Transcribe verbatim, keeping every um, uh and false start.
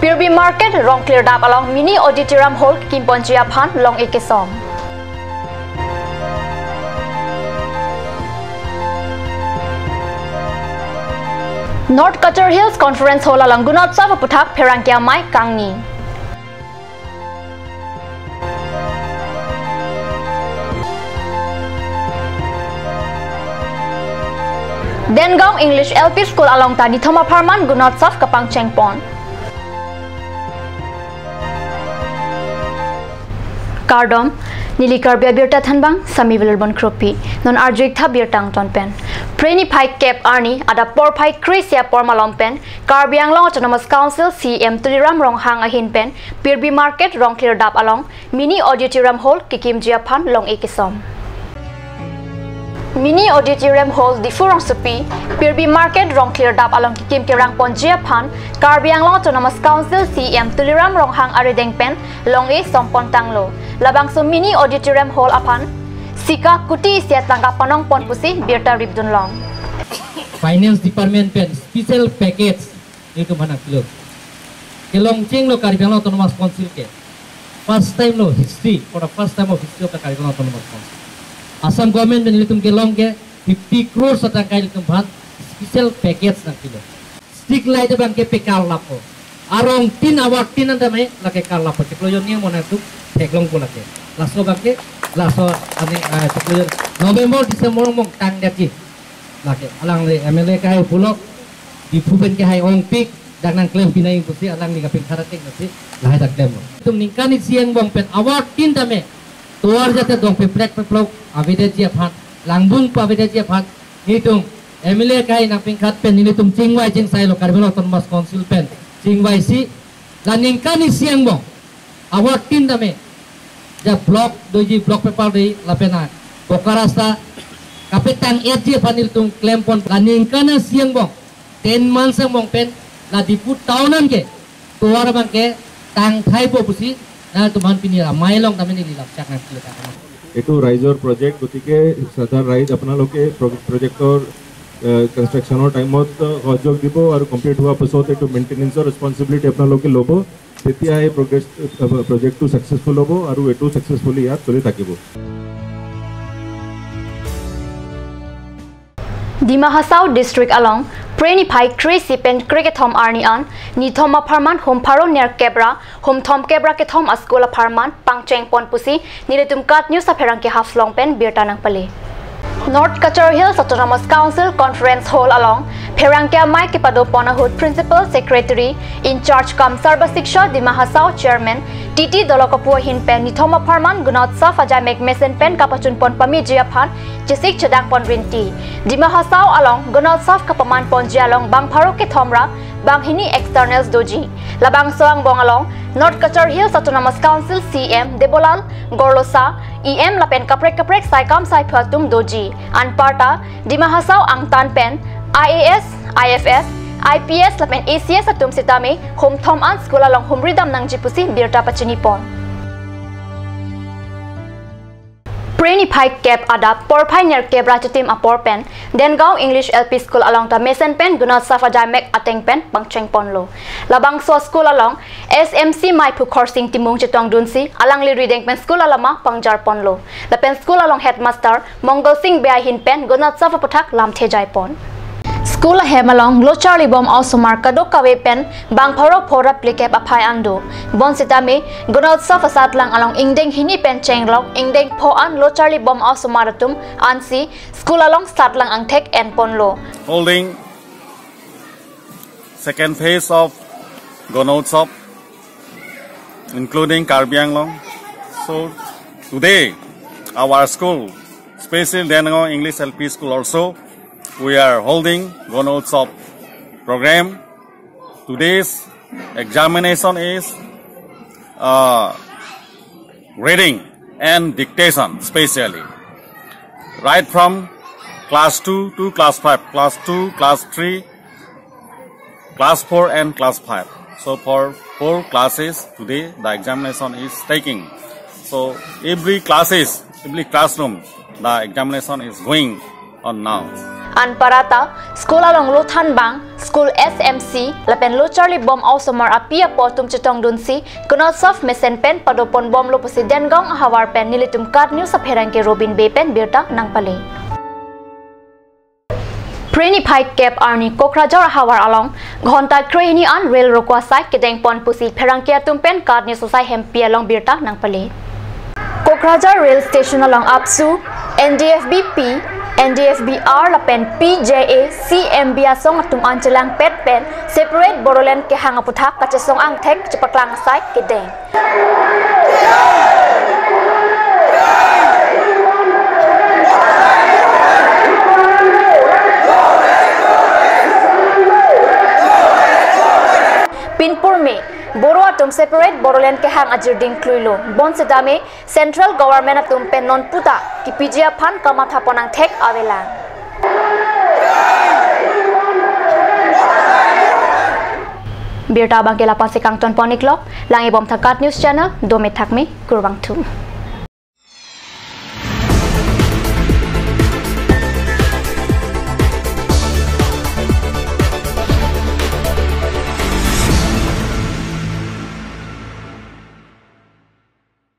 Pirbi Market, Rongkhlir Dap along Mini Auditorium Hall kekimponji aphan long-e kesom. North Cachar Hills Conference Hall along Gunotsav aputhak pherangke amei kangni. Dengaon English L P School along ta nithom apharman Gunotsav kapangchengpon. Kardom, neli Karbi Abirta thanbang, Sami Vilarbon Kropi. Non arju-ik tha birta angton pen. Phre niphai kep arni, adap porphai kre-isi apor malom pen, Karbi Anglong Autonomous Council C E M Tuliram Ronghang ahin pen, Pirbi Market, Rongkhlir Dap along, Mini Auditorium Hall kekimji aphan long-e kesom. Mini Auditorium Hall Diphu rongsopi, Pirbi Market, Rongkhlir Dap along kekim kerangponji aphan, Karbi Anglong Autonomous Council C E M Tuliram Ronghang arideng pen long-e sompon tanglo. Labangso Mini Auditorium Hall aphan, sika kuti isi atangka panongpon pusi birta ripdun long. Finance Department pen special package nelitum aphan nangpilo. Kelongcheng lo Karbi Anglong Autonomous Council ke. First time lo history, for the first time of history of the Karbi Anglong Autonomous Council. Assam government pen nelitum kelong ke fifty crores atangka nelitum aphan special package nangpilo. Street light abangke pekar lapo. Arong tin award tin anta me lake kar lapo. Chiklo jon ni mo nangtum theklongpo lake. Laso abangke, laso ani, ah, chiklo jon November, December mong tangdetji. Lake alangli M L A kehai pulok, Diphu pen kehai ongpik, dak nangklem pinai pusi alangli kapingkhat ateng nasi, lahai dak klemlo. Itum ningkan isi angbong pen award tin tame, tovar jate dong peprek peprok avedetji aphan, langbung pu avedetji aphan, nelitum M L A kehai nangpingkhat pen nelitum chingvai chingsailo Karbi Anglong Autonomous Council pen, chingvaisi, la ningkan isi angbong award tin tame, ja block doji, block pepal doji lapen a boka rasta kapetang-etji aphan nelitum klempon, la ningkan isi angbong, ten months angbong pen la Diphu town an ke tovar abangke tangthaipo pusi nangtum aphan pini amei along tame neli lapchak nangkle. এইটো ৰাইজৰ প্ৰজেক্ট, গতিকে সাধাৰণ ৰাইজ আপোনালোকে প্ৰ-, প্ৰজেক্টৰ, এ, কনষ্ট্ৰাকশ্যনৰ টাইমত, এ, সহযোগ দিব আৰু কমপ্লিট হোৱাৰ পিছত এইটো মেইনটেনেন্সৰ ৰেছপনচিবিলিটি আপোনালোকে ল'ব। তেতিয়া এই প্ৰগ্ৰেছ, এ, প্ৰজেক্টটো ছাকচেছফুল হ'ব আৰু এইটো ছাকচেছফুলি ইয়াত চলি থাকিব। Dima Hasao District along, phre niphai kre-isi pen kre-kethom arni an, nithom apharman hum pharo nerkep ra, hum thomkep ra kethom a-school apharman pangchengpon pusi, nelitum KAT News apherangke Haflong pen birta nangpale. North Cachar Hills Autonomous Council Conference Hall along, pherangke amei kepadopon ahut Principal Secretary, In-charge cum Sarva Shiksha Dima Hasao Chairman, T T Dolok apu ahin pen nithom apharman Gunotsav ajaimek mesen pen kapachunpon pameji aphan chesik chedangpon rinti. Dima Hasao along Gunotsav kapamanponji along bang pharo kethom ra bang hini externals doji. Labangso angbong along North Cachar Hills Autonomous Council C E M Debolal Gorlosa, E M lapen kaprek kaprek saikam saiphu atum doji. Anparta Dima Hasao angtan pen I A S, I F S, I P S lapen A C S atum sitame hum thom an school along humri dam nangji pusi birta pachinipon. Phre niphai kep adap porphai nerkep ra chitim apor pen Dengaon English L P School along ta mesen pen Gunotsav ajaimek ateng pen pangchengponlo. Labangso school along S M C meiphu Khorsing Timung chetongdunsi alangli rideng pen school alama pangjarponlo. Lapen school along headmaster Mongal Sing Bey ahin pen Gunotsav aputhak lamthe jaipon. School ahem along lo charlibom a-osomar kadokave pen bang pharo pharo ra phlikep aphai an do. Bonsitame Gunotsav asatlang along ingdeng hini pen chenglok ingdeng pho an lo charlibom a-osomar atum ansi school along satlang angthek enponlo. Holding second phase of Gunotsav, including Karbi Anglong. So today, our school, especially Dengaon English L P School also, we are holding Gunotsav program. Today's examination is, uh, reading and dictation specially. Right from class two to class five, class two, class three, class four and class five. So for four classes today the examination is taking. So every classes, every classroom, the examination is going on now. Anparta, school along lo thanbang, school S M C lapen lo charlibom a-osomar api apo atum chetongdunsi Kunotsav mesen pen padoponbomlo pusi Dengaon ahavar pen nelitum KAT News apherangke Robin Bey pen birta nangpale. Phre niphai kep arni Kokrajhar ahavar along ghonta krehini an rail roko asai kedengpon pusi pherangke atum pen KAT News asai hempi along birta nangpale. Kokrajhar rail station along AAPSU, N D F B P, N D F B R lapen P J A C M B asong atum an chelangpet pen separate Bodoland kehang aputhak kachesong angthek chepaklang asai kedeng. Pinpur me, Boro atum separate Bodoland kehang ajirding kluilo. Bonsetame, Central Government atum pen non puta kipiji aphan kamathapon angthek avelang. Birta abangke la-ansi kangtonpon-iklo, lang-ibomtha KAT News Channel, dome thakme, kurvangthu.